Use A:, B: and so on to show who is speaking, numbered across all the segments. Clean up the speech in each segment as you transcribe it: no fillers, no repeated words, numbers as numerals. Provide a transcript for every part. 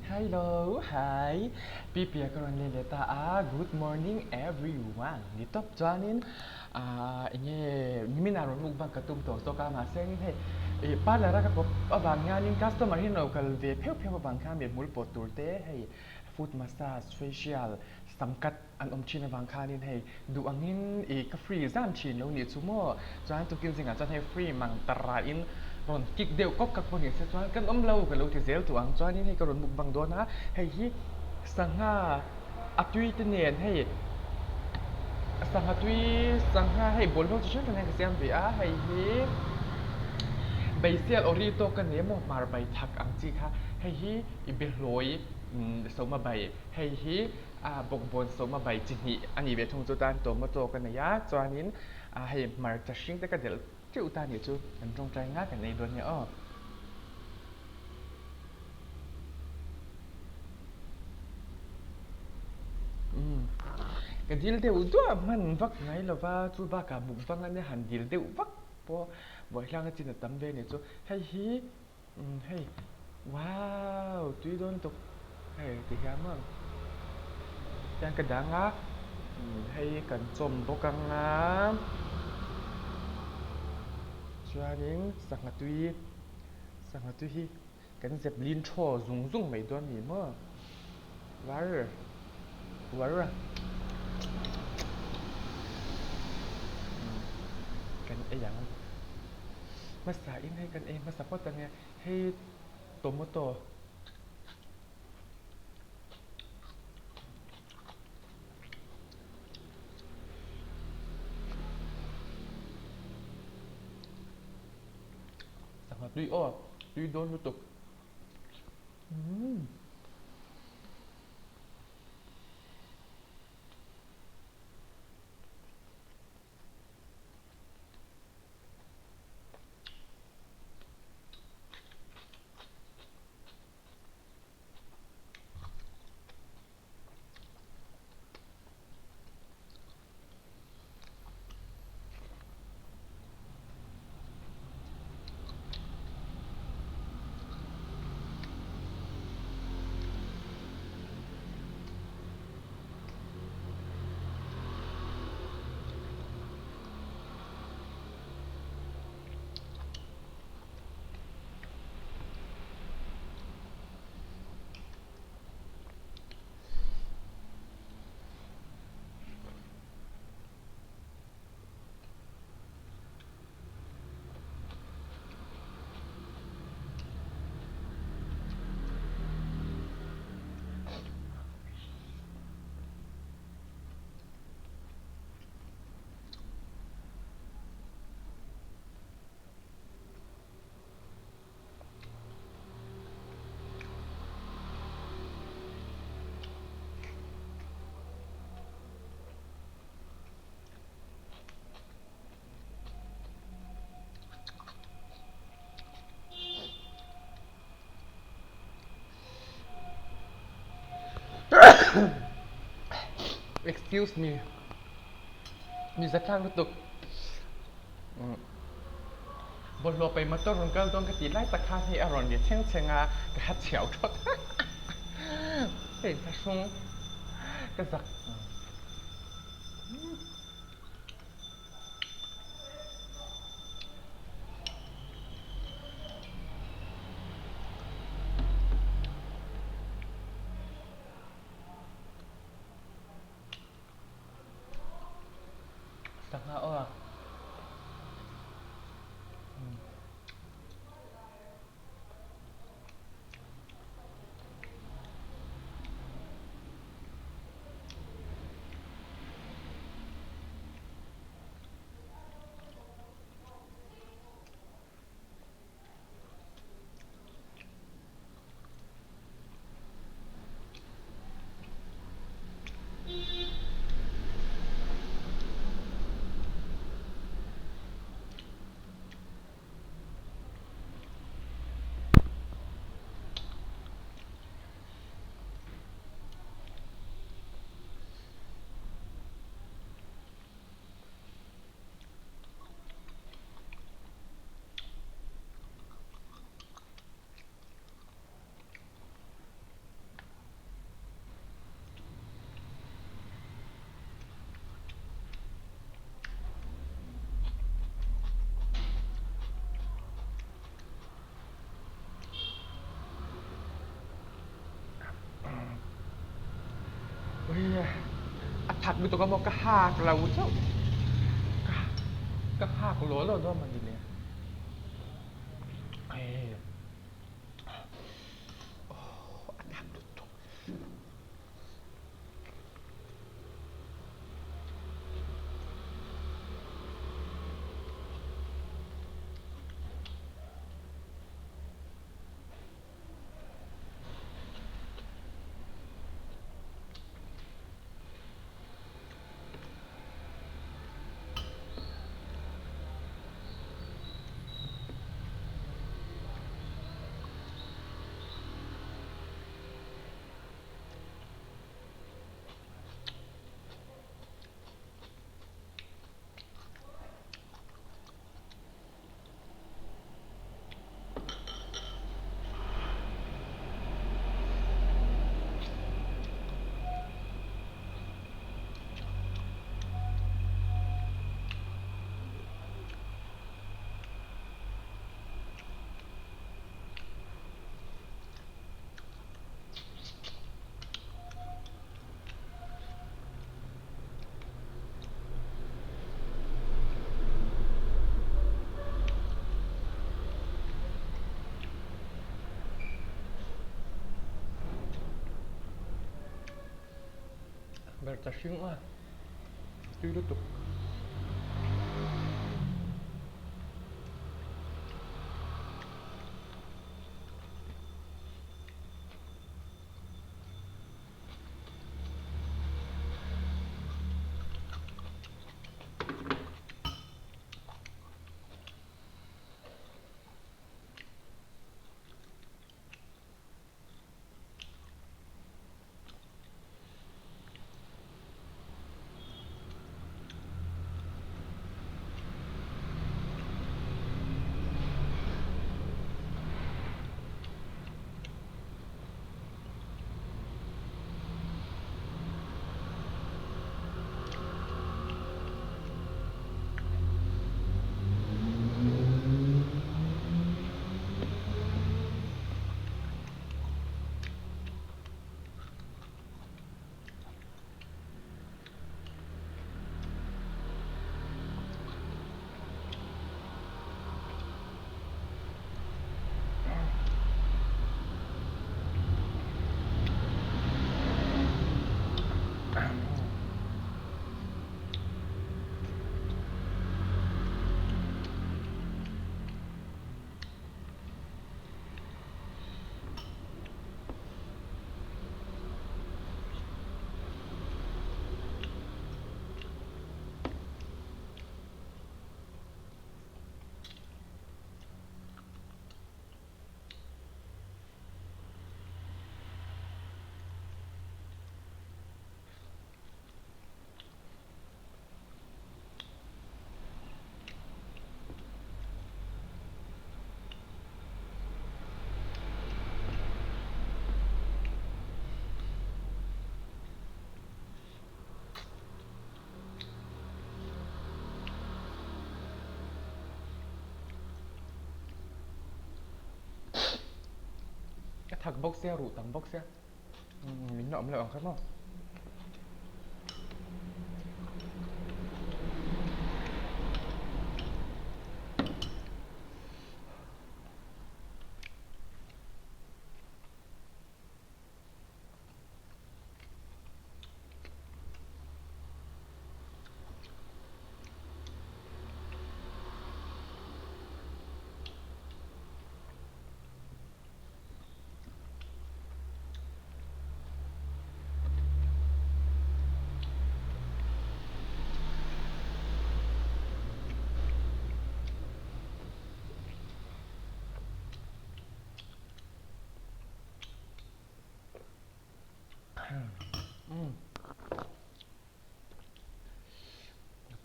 A: Hello, hi. Pipia ka rawn leh leh ta a. Good morning everyone. Ni tawp chuanin ah enge nimin ah rawn mukbang ka tum tawh zawk a mahse in hei ih parlour a ka kawp avang hianin customer hi an lo kal ve pheuh pheuh avang khan mi hmul pawt tur te hei foot massage, facial, sam cut an awm thin avang khanin hei duh angin ih ka free zan thin lo nih chu maw chuan tukin zingah chuan hei free mang tara in rawn kick deuh kawk kak pawh ni se chuan kan awm lo ka lo ti zel tawh ang chuanin hei ka rawn mukbang dawn a hei hi sangha a tui te nen hei sangha tui sangha hei bawlhhlawh chi hrang hrang hian ka siam ve a hei hi beisial awri tawk ka nei emaw hmar bai thak ang chi kha hei hi i behlawi sawma bai hei hi. A bawkbawn sawma bai chi hnih a nih ve thung chu tan tomato ka nei a, chuanin a hei hmarcha hring te ka delh teuh ta nih chu kan tawngtai nga kan ei dawn nia aw. Umm ka dil deuh duah hman vak ngai lova chu bakah mukbang ania han dil deuh vak pawh buaihlang a chin a tam ve nih chu hei hi Umm hei wow tui dawn tuk hei ti hian maw tiang ka dang a umm hei kan chawm bawk ang a chuanin sangha tui sangha tui hi kan zep lin thaw zung zung mai dawn a ni maw var var a umm kan ei ang. Hmasa in hei kan ei hmasa phawt ania hei tomato sangha tui aw tui dawn lutuk umm. Excuse me mi za thlak lutuk bawlhhlawh paih motor rawn kal dawn ka tih lai tak khan hei a rawn ri thleng thleng a ka ha chhiau thawt hei thlahrung ka zak. Sangha aw a. thak lutuk a maw ka hak lo chauh ka hak law law dawn mawni le hei a thak lutuk. Hmarcha hring a tui lutuk. Ka thak bawk sia, ruh tam bawk sia. Min la awm loh ang kha maw.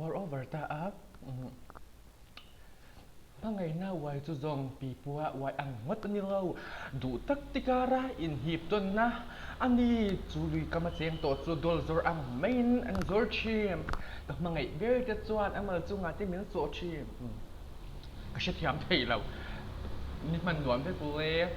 A: Pour over ta a. Hmangaihna uai chu zawng pipua uai ang ngawt a ni lo. Duh tak ti kara inhip tawnna a ni. Chu lui kam a cheng tawh chu dawl zawr ang maiin an zawr thin. Ka hmangaih ber te chuan a mal chungah te min sawh thin. Ka hrethiam thei lo. Ni hman nuam vek ule.